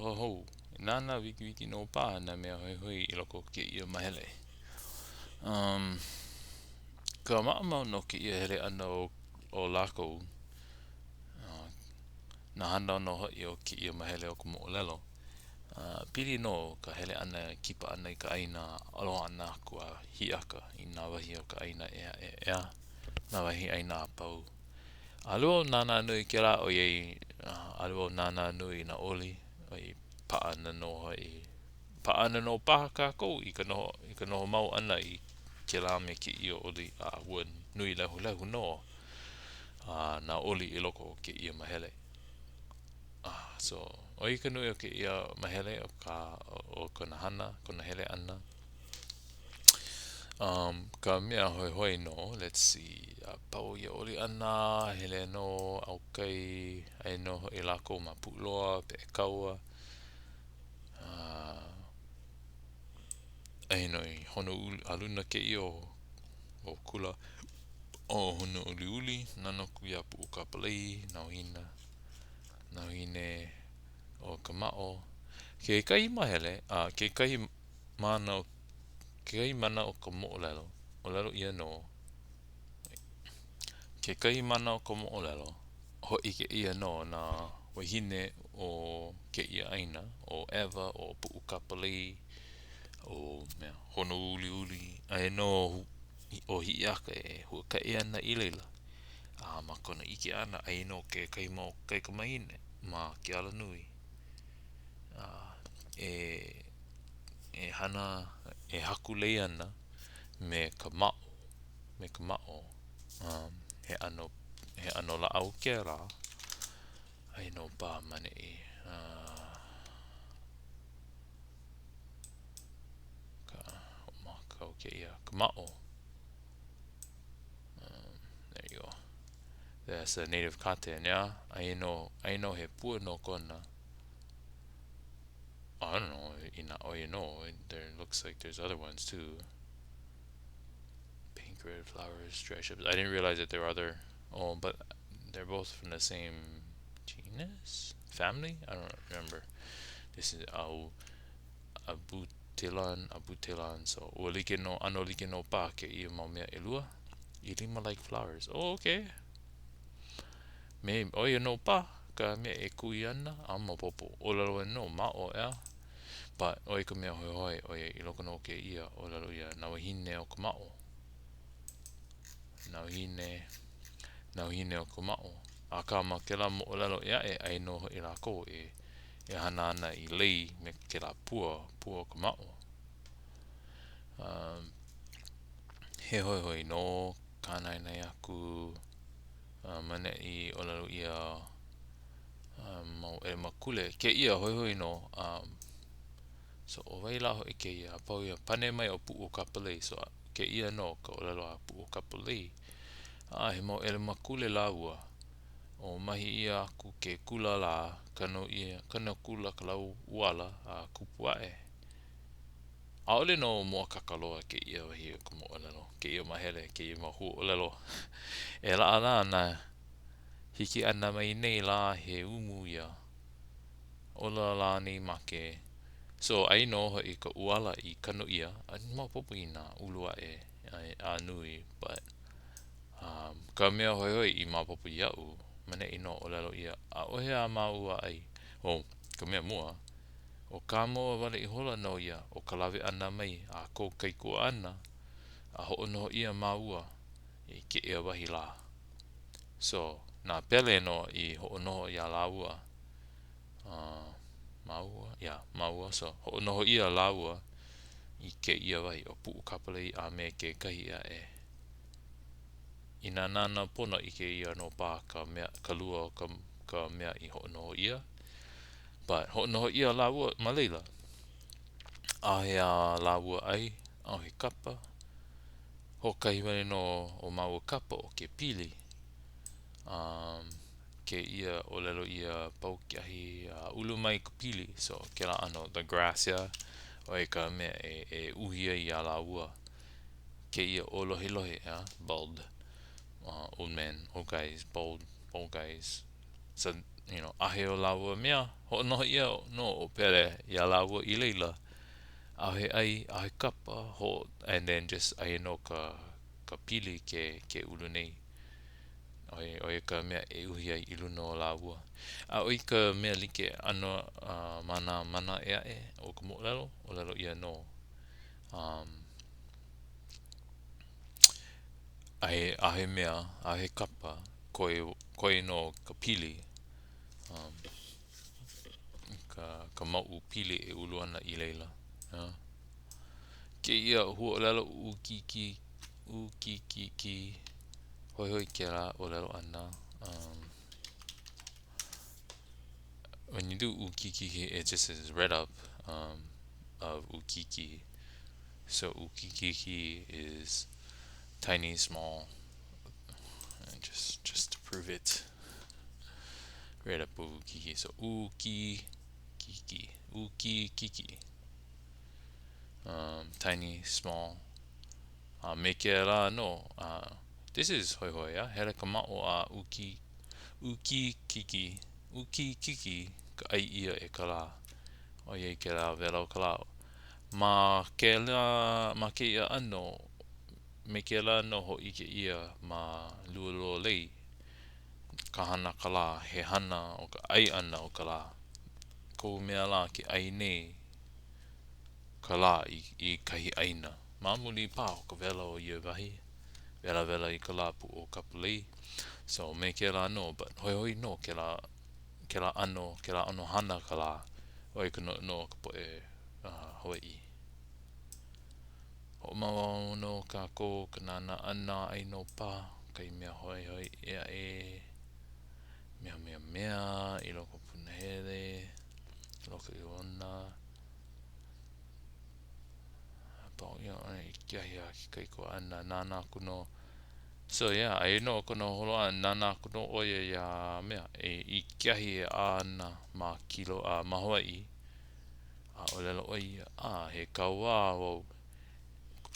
Aloha hou. E nānā wikiwiki nō paha nā mea hoihoi i loko o kēia mahele. Um, ka maʻamau no kēia hele ʻana o, o lākou, uh, nā hana nō hoʻi o kēia mahele o ka moʻolelo, uh, pili nō ka hele ʻana, kipa ʻana i ka ʻāina, aloha ʻana aku a Hiʻiaka i nā wahi o ka ʻāina ʻē aʻe, ʻeā, nā wahi ʻāina a pau. ʻAʻole wau nānā nui i kēlā ʻoiai ʻaʻole wau nānā nui i nā oli, ʻoiai paʻa ana nō hoʻi, paʻa ana nō paha kākou i ka noho i ka noho mau ʻana i kēlā me kēia oli a ua nui lehulehu nō nā oli i loko o kēia mahele. So, ʻo ia ka nui o kēia mahele o ka o kona hana, kona hele ʻana. Um, ka mea hoihoi nō, let's see, a pau ia oli ʻana, hele nō ʻaukai, aia nō hoʻi lākou ma Puʻuloa, Peʻekaua, uh, aia nō i Honouli, a luna kēia o, o kula o Honouliuli, nānā aku iā Puʻukapalei, nā wahine, nā wahine o ka maʻo. Kekahi mahele, a kekahi mana o kekahi mana o ka moʻolelo, ʻōlelo ʻia nō, kekahi mana o ka moʻolelo, hōʻike ʻia nō nā wāhine o kēia ʻāina, ʻo ʻEwa, ʻo Puʻukapalei, ʻo mea, Honouliuli, aia nō ʻo Hiʻiaka e huakaʻi ana i laila. A ma kona ʻike ʻana, aia nō kekahi mau kaikamahine ma ke alanui. A e e hana, e hakulei ana me ka maʻo, me ka maʻo, um, he ʻano, he ʻano lāʻau kēlā, aia nō paha ma ʻaneʻi, uh, ka hoʻomākaukau kēia, ka maʻo. Um, there you go. That's a native cotton, yeah? Aia nō, aia nō he pua no kona. I don't know, inā ʻo ia nō, there looks like there's other ones too. Pink, red flowers, dry ships. I didn't realize that there were other, oh, but they're both from the same genus? Family? I don't remember. This is au, Abutilon, Abutilon. So, ua like nō, ʻano like nō paha kēia mau mea ʻelua. ʻIlima like flowers. Oh, okay. Me, ʻo ia nō paha ka mea e kui ana, a maopopo, ʻōlelo wale nō, maʻo, ʻeā? But, ʻo ia ka mea hoihoi, ʻo ia i loko nō o kēia, ʻōlelo ʻia, nā wāhine o ka maʻo. Nā wāhine, nā wāhine o ka maʻo. Akā, ma kēlā moʻolelo ʻē aʻe, aia nō hoʻi lākou e, e hana ana i lei me kēlā pua, pua o ka maʻo. Um, he hoihoi nō ka naenae aku. A ma ʻaneʻi ʻōlelo ʻia mau ʻelemakule kēia hoihoi nō. Um, so ʻo wai lā hoʻi kēia? A pau ia pane mai ʻo Puʻukapalei. So kēia nō ka ʻōlelo a Puʻukapalei. A he mau ʻelemakule lāua. O mahi ʻia aku ke kula lā, kanu ʻia, kanu akula ka lau ʻuala a kupu aʻe. ʻAʻole nō mōakāka loa kēia wahi o ka moʻolelo, kēia mahele, kēia mau huaʻōlelo e laʻa lā nā hiki ʻana mai nei lā he umu ia. Ola lā nei make. So, aia nō hoʻi ka ʻuala i kanu ʻia, a maopopo inā ulu aʻe a nui, but um, ka mea hoihoi i maopopo iaʻu, ma ʻaneʻi nō ʻōlelo ʻia, ʻaʻohe a māua ʻai. Oh, ka mea mua, ʻO kā māua wale ihola nō ia o ka lawe ʻana mai a kou kaikuaʻana a hoʻonoho ʻia māua i kēia wahi lā. So, na Pele nō i hoʻonoho iā lāua, uh, māua, yeah, māua, so hoʻonoho ʻia lāua i kēia wahi ʻo Puʻukapalei a me kekahi aʻe. Inā nānā pono ʻike ʻia nō paha ka mea, ka lua o ka, ka mea i hoʻonoho ʻia. But, hoʻonoho ʻia lāua ma laila. ʻAʻohe a lāua ʻai, ʻaʻohe kapa. Hoʻokahi wale nō o māua kapa ʻo ke pili. Um, kēia ʻōlelo ʻia pau ke ahi a ulu mai ka pili. So, kēlā ʻano, the grass, yeah, ʻo ia ka mea e, e uhi ai iā lāua. Kēia ʻōlohelohe, yeah, bald, uh, old men, old guys, bald, bald guys. So, you know, ʻaʻohe o lāua mea. Hoʻonoho ʻia nō ʻo Pele iā lāua i laila. ʻAʻohe ʻai, ʻaʻohe kapa, ho and then just aia nō ka ka pili ke ke ulu nei. ʻO ia ʻo ia ka mea e uhi ai i luna o lāua. A ʻo i ka mea like ʻano ma nā mana ʻē aʻe o ka moʻolelo, ʻōlelo ʻia nō um ʻaʻohe ʻaʻohe mea, ʻaʻohe kapa, koe koe nō ka pili um ka ka mauʻu pili e ulu ana i laila. Yeah. Kēia huaʻōlelo ʻūkīkī, ʻūkīkīkī, hoihoi kēlā ʻōlelo ʻana. Um, when you do ʻūkīkīkī, it just is read up um, of ʻūkīkī. So ʻūkīkīkī is tiny, small, and just just to prove it. Read up ʻūkīkī. So ʻūkīkīkī, ʻūkīkīkī. Um, tiny, small. A me kēlā nō, uh, this is hoihoi, a hele ka maʻo a ʻūkī, ʻūkīkīkī, ʻūkīkīkī ka ʻai ʻia e ka lā. ʻOiai kēlā wela o ka lā. Ma kēlā, ma kēia ʻano, me kēlā nō hōʻike ʻia ma Lua Loa Lei, ka hana a ka lā, he hana o ka ʻai ʻana o ka lā. Kohu mea lā ke ʻai nei ka lā i, i kahi ʻāina. Ma muli paha o ka wela o ia wahi, welawela i ka lā puʻu o Kapolei. So, me kēlā nō, but hoihoi nō kēlā, kēlā ʻano, kēlā ʻano hana ka lā, ʻoiai ka noʻonoʻo o ka poʻe uh, Hawaiʻi. Hoʻomau nō kākou ka nānā ʻana ʻai nō paha kahi mea hoihoi ʻē aʻe, mea mea mea i loko punahele, i loko i ona. I ke ahi a ke kaikuaʻana, nānā aku nō. So yeah, aia nō kona holo ʻana, nānā aku nō ʻo ia iā mea, i ke ahi e ʻā ana ma kilo, a ma Hawaiʻi. A ʻōlelo ʻo ia, a he kauā wau.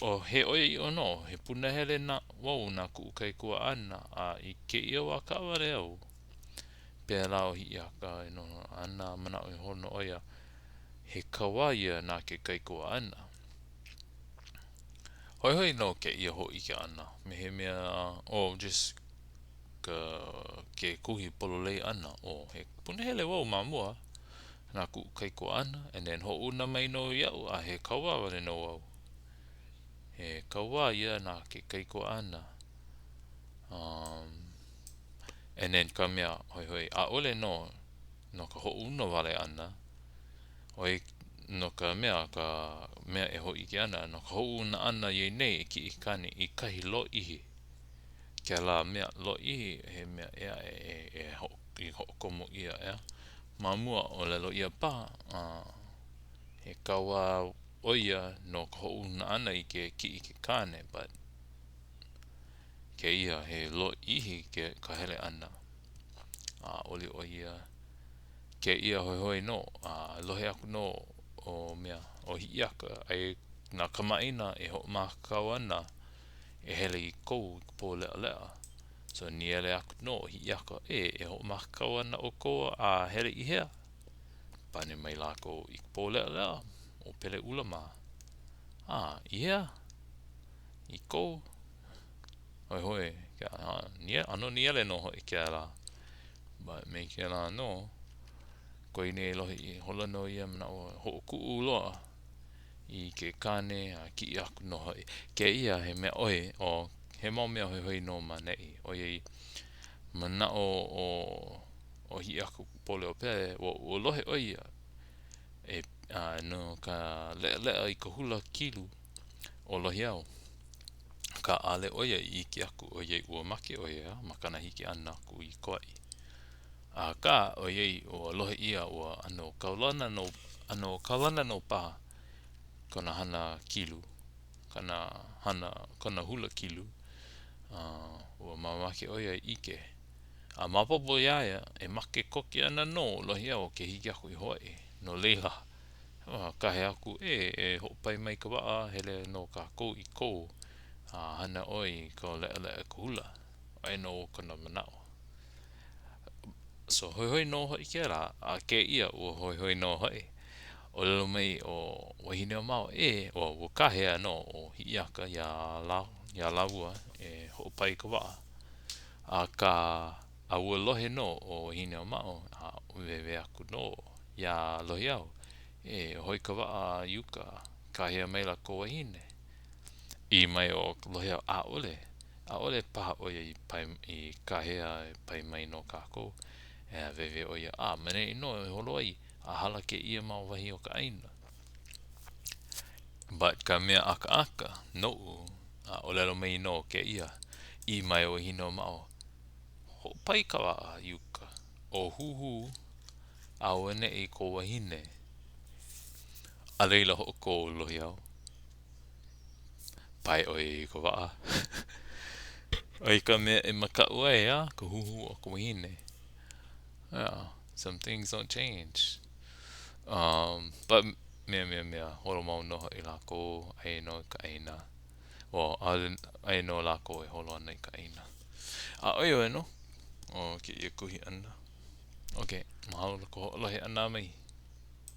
ʻO he ʻoiaʻiʻo nō, he punahele na wau na kuʻu kaikuaʻana, a i kēia wā kaʻawale au. Pēlā ʻo Hiʻiaka e noho ana, manaʻo iho nō ʻo ia, he kauā ia na ke kaikuaʻana. Hoihoi nō kēia hōʻike ʻana, me he mea, oh, just ka, ke kuhi pololei ʻana, oh, he punahele wau ma mua na kuʻu kaikuaʻana, and then hoʻouna mai nō iaʻu a he kauā wale nō wau. He kauā ia na ke kaikuaʻana. Um, and then ka mea hoihoi, ʻaʻole nō no ka hoʻouna wale ʻana, ʻoi no ka mea, ka mea e hōʻike ana, no ka hoʻouna ʻana ia nei e kiʻi kāne i kahi lōʻihi. Kēlā mea lōʻihi, he mea ʻē aʻe e, e, ho, i hoʻokomo ʻia, ʻeā? Ma mua, ʻōlelo ʻia paha, a he kauā ʻo ia no ka hoʻouna ʻana i ke kiʻi ke kāne, but kēia he lōʻihi ke, ka hele ʻana. ʻAʻole ʻo ia kēia hoihoi nō, a lohe aku nō ʻo mea, ʻo Hiʻiaka, aia nā kamaʻāina e hoʻomākaukau ana e hele i Kou i ka pō leʻaleʻa. So nīele aku nō ʻo Hiʻiaka, E, e hoʻomākaukau ana ʻoukou a hele i hea? Pane mai lākou i ka pō leʻaleʻa, ʻo Peleʻula mā. A, i hea? I Kou. Hoihoi, ʻano nīele nō hoʻi kēlā. But me kēlā nō, koe nei lohe ihola nō ia manaʻo hoʻokuʻu loa i ke kāne a kiʻi aku nō hoʻi. Kēia he mea ʻoi, o he mau mea hoihoi nō ma neʻi, ʻoiai manaʻo ʻo ʻo Hiʻiakaikapoliopele, ua, ua lohe ʻo ia e a no ka leʻaleʻa i ka hula kilu o Lohiau. Akā ʻaʻole ʻo ia i ʻike aku ʻoiai ua make ʻo ia ma kana hiki ʻana aku i Kauaʻi. Akā ʻoiai ua lohe ʻia ua ʻano kaulana nō ʻano kaulana nō paha kona hana kilu, kana hana, kona hula kilu, a ua mamake ʻo ia i ʻike. A maopopo iā ia, e make koke ana nō ʻo Lohiau ke hiki aku i Hawaiʻi. No laila, A kāhea aku, E, e hoʻopae mai ka waʻa, hele nō kākou i Kou, a hana ʻoe i ka leʻaleʻa i ka hula. Aia nō kona manaʻo. So hoihoi nō hoʻi kēlā, a kēia ua hoihoi nō hoʻi. ʻŌlelo mai ʻo Wahineʻōmaʻo, ē, ua, ua kāhea nō ʻo Hiʻiaka iā lā, iā lāua e hoʻopae i ka waʻa. Akā, a ua lohe nō ʻo Wahineʻōmaʻo, a wēwē aku nō iā Lohiau, E hoi ka waʻa i uka, kāhea maila kō wahine. ʻĪ mai ʻo Lohiau, ʻAʻole, ʻaʻole paha ʻo ia i pae, i kāhea e pae mai no kākou. A wēwē ʻo ia, A, ma neʻi nō e holo ai, a hala kēia mau wahi o ka ʻāina. But ka mea ʻakaʻaka noʻu, a ʻōlelo mai nō kēia, ʻī mai ʻo Wahineʻōmaʻo, Hoʻopae ka waʻa i uka, o huhū auaneʻi kō wahine. A laila hoʻokō ʻo Lohiau. Pae ʻo ia i ka waʻa. ʻO ia ka mea e makaʻu ai, a, ka huhū o ka wahine. Yeah, some things don't change. Um, but mea, mea, mea, holo mau nō hoʻi lākou, aia nō i ka ʻāina. Well, ʻaʻole, aia nō lākou e holo ana i ka ʻāina. A ʻo ia wale nō o kēia kuhi ʻana. Okay, mahalo no ka hoʻolohe ʻana mai.